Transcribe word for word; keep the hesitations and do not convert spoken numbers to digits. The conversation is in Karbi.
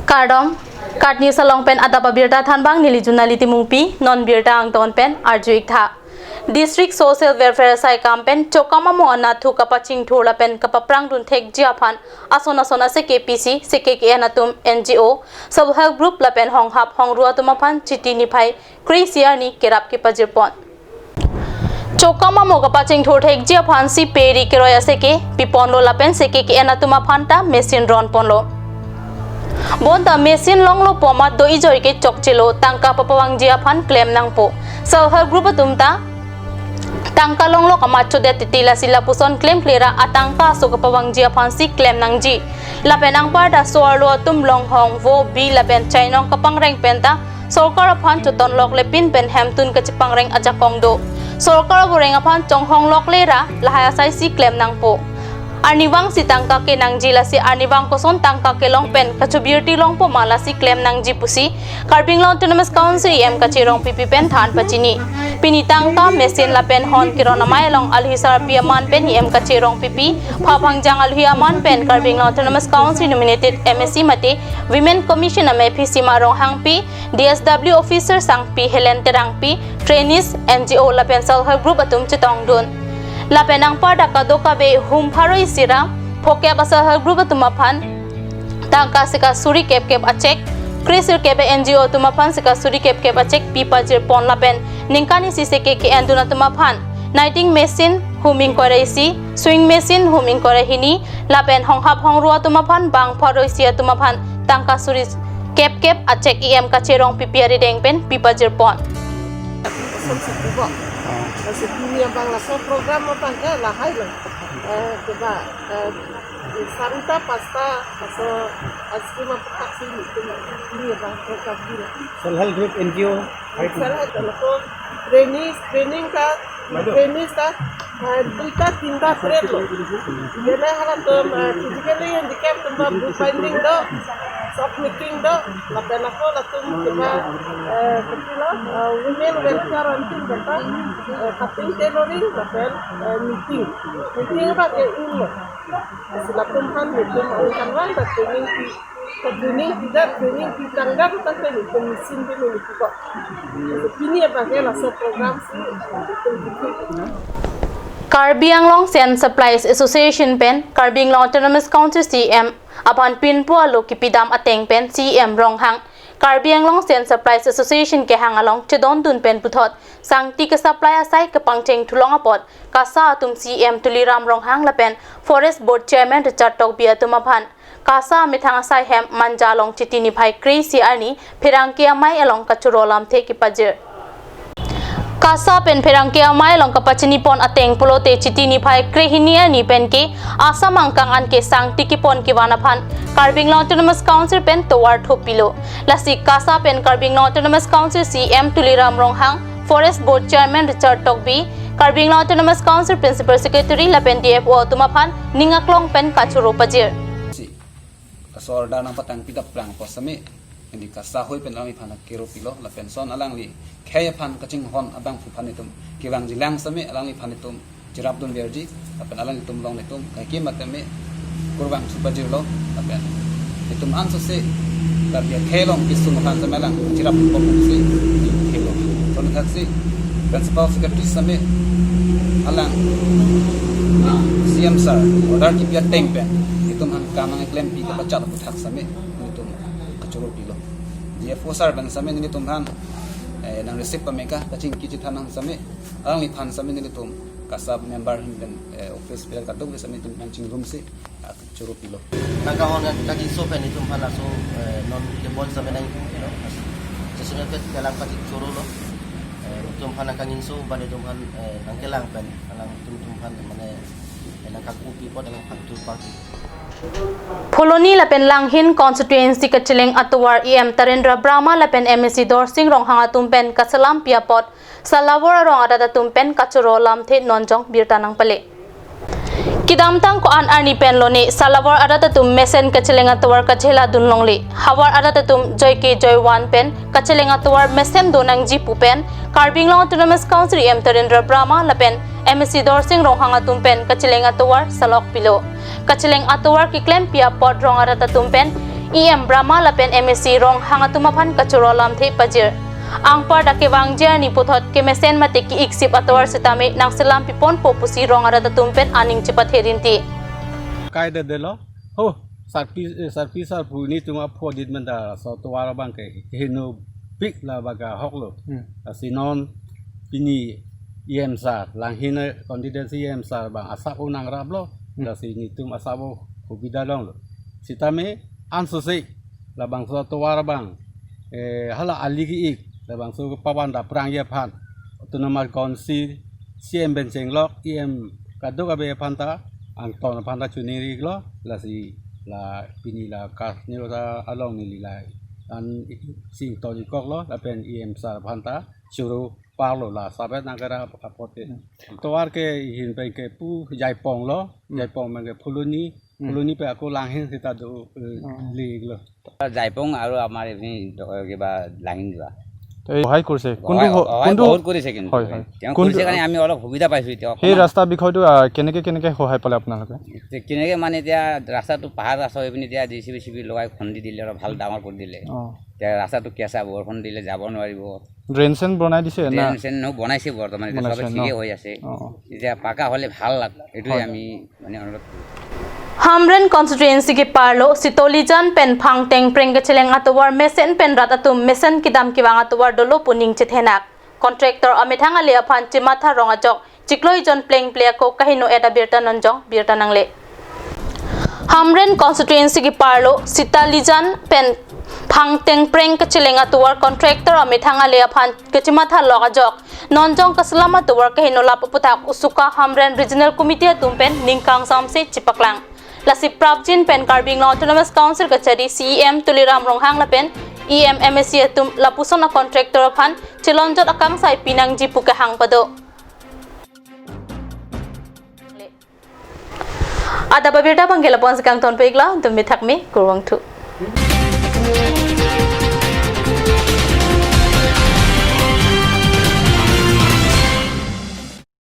Kardom, KAT News along pen adap abirta thanbang neli Junali Timungpi, non birta angton pen arju-ik tha. District Social Welfare saikam pen Chokam amo anatthu kapachingthur lapen kapaprangdun thekji aphan ason ason ase K P C, C K K N atum, N G O, Self Help Group lapen honghap hongru atum aphan Chiti niphai kre-isi arni kerap kepajirpon. Chokam amo kapachingthur thekji aphansi peri keroi ase ke piponlo lapen C K K N atum aphan ta machine ronponlo. Bonta machine longlo pu amat do-ijoi ke chokchelo, tangka papavangji aphan klem nangpo. Self Help Group atum ta tangka longlok amat chodet titi, lasi lapuson klemkle ra atangka aso kapavangji aphansi klem nangji. Lapen anparta so-arlo atum longhong, vo, bi lapen chainong kapangreng penta sorkar aphan chotonlokle pin pen hemtun kachipangreng ajakong do. Sorkar aboreng aphan chonghonglokle ra lahai asaisi klem nangpo. Arnivangsi tangka kenangji, lasi arnivang koson tangka kelong pen kachobirti longpo ma, lasi klem nangji pusi Karbi Anglong Autonomous Council E M Kache Rongpipi pen than pachini. Pini tangka, machine lapen hon keron amei along alohi sarpi aman pen E M Kache Rongpipi, phaphangjang alohi aman pen Karbi Anglong Autonomous Council nominated M A C mate Women Commission amei Phisima Ronghangpi, D S W officer sangpi Helen Terangpi, trainees, N G O lapen Self Help Group atum chetongdun. Lapen anparta kadokave hum pharo isi ra phokep a-Self Help Group atum aphan tangka sika suri kepkep a-cheque, kre-sirkep a-N G O atum aphan sika suri kepkep a-cheque pipajirpon lapen ningkan isi C K K N dun atum aphan knitting machine hum ingkoi ra isi, sewing machine hum ingkoi ra hini, lapen honghap hongru atum aphan bang pharo isi atum aphan tangka suri kepkep a-cheque E M Kache Rongpipi arideng pen pipajirpon. Lason si pubo. Laso pini abang laso program abang ke lahai lo. Eh, coba, eh, sarita pasta laso ice cream apatak si pini abang program pini. Self Help Group N G O. Self Help, laso training, training ta, training ta, eh, duita tinta trade lo. Jene halatum, eh, physically handicap atum book binding do, sock knitting do, lapen ako latum kiba, eh, kepilo, eh, women welfare antin beta, eh, cutting tailoring, lapen, eh, knitting. Knitting abang ke-un lo. Lasi latum aphan, latum angkan wan ta training pi, training pi, training pi tangka tangka latum machine pi neli pi ko. Lasi pini abang ke laso program si, latum pi. Karbi Anglong Sand Suppliers Association pen Karbi Anglong Autonomous Council C E M aphan pinpo alo kipidam ateng pen C E M Ronghang Karbi Anglong Sand Suppliers Association kehang along chedondun pen puthot sangti ke-supply asai kepangcheng thulong apot KASA atum C E M Tuliram Ronghang lapen Forest Board Chairman Richard Tokbi atum aphan KASA amethang asai hem Manja along Chiti niphai kre-isi arni pherangke amei along kachoro lamthe kepajir. KASA pen pherangke amei along kapachinipon ateng pulote Chiti niphai krehini arni pen ke Assam angkang an ke sangti kepon kevan aphan Karbi Anglong Autonomous Council pen tovar thopilo. Lasi KASA pen Karbi Anglong Autonomous Council C E M Tuliram Ronghang, Forest Board Chairman Richard Tokbi, Karbi Anglong Autonomous Council Principal Secretary lapen D F O atum aphan ning aklong pen kachoro pajir. Si, laso order nangpatang pidap plang apot same, neli KASA hoi pen alangliphan kero pilo, lapen son alangli khei aphan kachinghon abangphu aphan itum kevangjilang same alangliphan itum cherapdun verji, lapen alanglitum along itum kaikema tame kurvangthu pajirlo, lapen itum ansose Karbi akhei along kesung aphan same alang cherap pok si khelo. Son thaksi Principal Secretary same alang C E M sir order kipi ateng pen itum aphan kam nangklempi kapachat aphuthak same itum kachoro pilo. D F O sir pen same nelitum aphan, eh, nang receive pame ka kachingki chethan aphan same alangliphan same nelitum KASA member ahin pen, eh, office bearer kadokave same itum nangchingrumsi, ah, choro pilo. Nangkahon nang kachingso pen itum aphan laso, eh, non kepon same nang, you know, jasemet pet kelang kaching choro lo. Eh, itum aphan nangkachingso, ban itum aphan, eh, nangkelang pen, alang itum, itum aphan, mane, eh, nangkakopi apot, alang phantur party. Phuloni lapen Langhin constituency kacheleng atovar E M Tarendra Brahma lapen M A C Dorsing Ronghang atum pen kachelampi apot Salawar arong arat atum pen kachoro lamthe non jong birta nangpale. Kedamtang ko-an arni pen lone Salawar arat atum mesen kacheleng atovar kachela dun longle. Havar arat atum joike joivan pen kacheleng atovar mesen do nangji pu pen Karbi Anglong Autonomous Council E M Tarendra Brahma lapen M A C Dorsing Ronghang atum pen kacheleng atovar salok pilo. Kacheleng atovar keklempi apot rong arat atum pen E M Brahma lapen M A C Ronghang atum aphan kachoro alamthe pajir. Anparta kevangji arni puthot kemesen mate ke-ik sip atovar sitame nangselam piponpo pusi rong arat atum pen aning chepathe rinti. Kaidedetlo. Ho, sarpi, eh, sarpi sarpo nelitum aphu dit menta laso atovar abang ke henopik labang ke ahoklo. Hmm. Lasi non pini E M sir, Langhin constituency E M sir abang asap-o nangraplo. Hmm. Lasi nelitum asap-o hubida longlo. Sitame ansose labangso atovar abang, eh, hala ali ke-ik, labangso pavan ta prangji aphan Autonomous Council, C E M pen chenglok, E M kadokave aphan ta angton aphan ta choningri-iklo. Lasi la pini la kas ni ta along neli la an sing ton-ikkoklo, lapen E M sir aphan ta choro parlo la sabet nangkera apot ke. Atovar ke ahin pen ke pu Jaipong lo, Jaipong pen ke Phuloni, Phuloni pen ako Langhin seta do, eh, Oh. Li-iklo. জাইপং আৰু আমাৰ এইখিনি দ- কিবা লাহিন যোৱা এই সহায় কৰিছে কোনটো সহায়- হ- সহায় কোনটো বহুত কৰিছে কিন্তু হয়, হয়। তেওঁ কোনটো- কৰিছে কাৰণে আমি অলপ সুবিধা পাইছো এতিয়া সেই অকণমান। ৰাস্তা বিষয়টো আহ, কেনেকে কেনেকে সহায় পালে আপোনালোকে? তে- কেনেকে মানে এতিয়া ৰাস্তাটো পাহাৰ ৰাস্তা হৈ পিনে এতিয়া J C B C B লগাই খন্দি দিলে অলপ ভাল ডাঙৰ কৰি দিলে। অ'। এতিয়া ৰাস্তাটো কেঁচা, বৰষুণ দিলে যাব নোৱাৰিব। ড্ৰেইন চেইন বনাই দিছে না? ড্ৰেইন চেইন ন বনাইছে বৰ্তমান, এতিয়া বনাইছে চবে ন? ঠিকেই হৈ আছে। অ', অ'। এতিয়া পাকা হ'লে ভাল লাগ- এইটোৱে হয়। আমি মানে অনুৰোধ কৰিছোঁ। Hamren constituency ke parlo Sitolijan pen Phangtengpreng kacheleng atovar mesen pen rat atum mesen kedam kevang atovar dolo pu ning chethenak. Contractor amethang ale aphan chematha rong ajok chiklo ijon plengple ako kaheno-et abirta nonjong birta nangle. Hamren constituency ke parlo Sitolijan pen Phangtengpreng kacheleng atovar contractor amethang ale aphan kachematha lok ajok nonjong kaselam atovar kaheno lap aputhak usuka Hamren Regional Committee atum pen ningkang samse chepaklang. Lasi prapjin pen Karbi Anglong Autonomous Council kachari C E M Tuliram Ronghang lapen E M M A C atum lapuson a contractor aphan chelonjot akangsai pinangji pu kehang pado. Adap abirta abang ke lapu-an si kangton peklo, dum mithak me kurvangthu.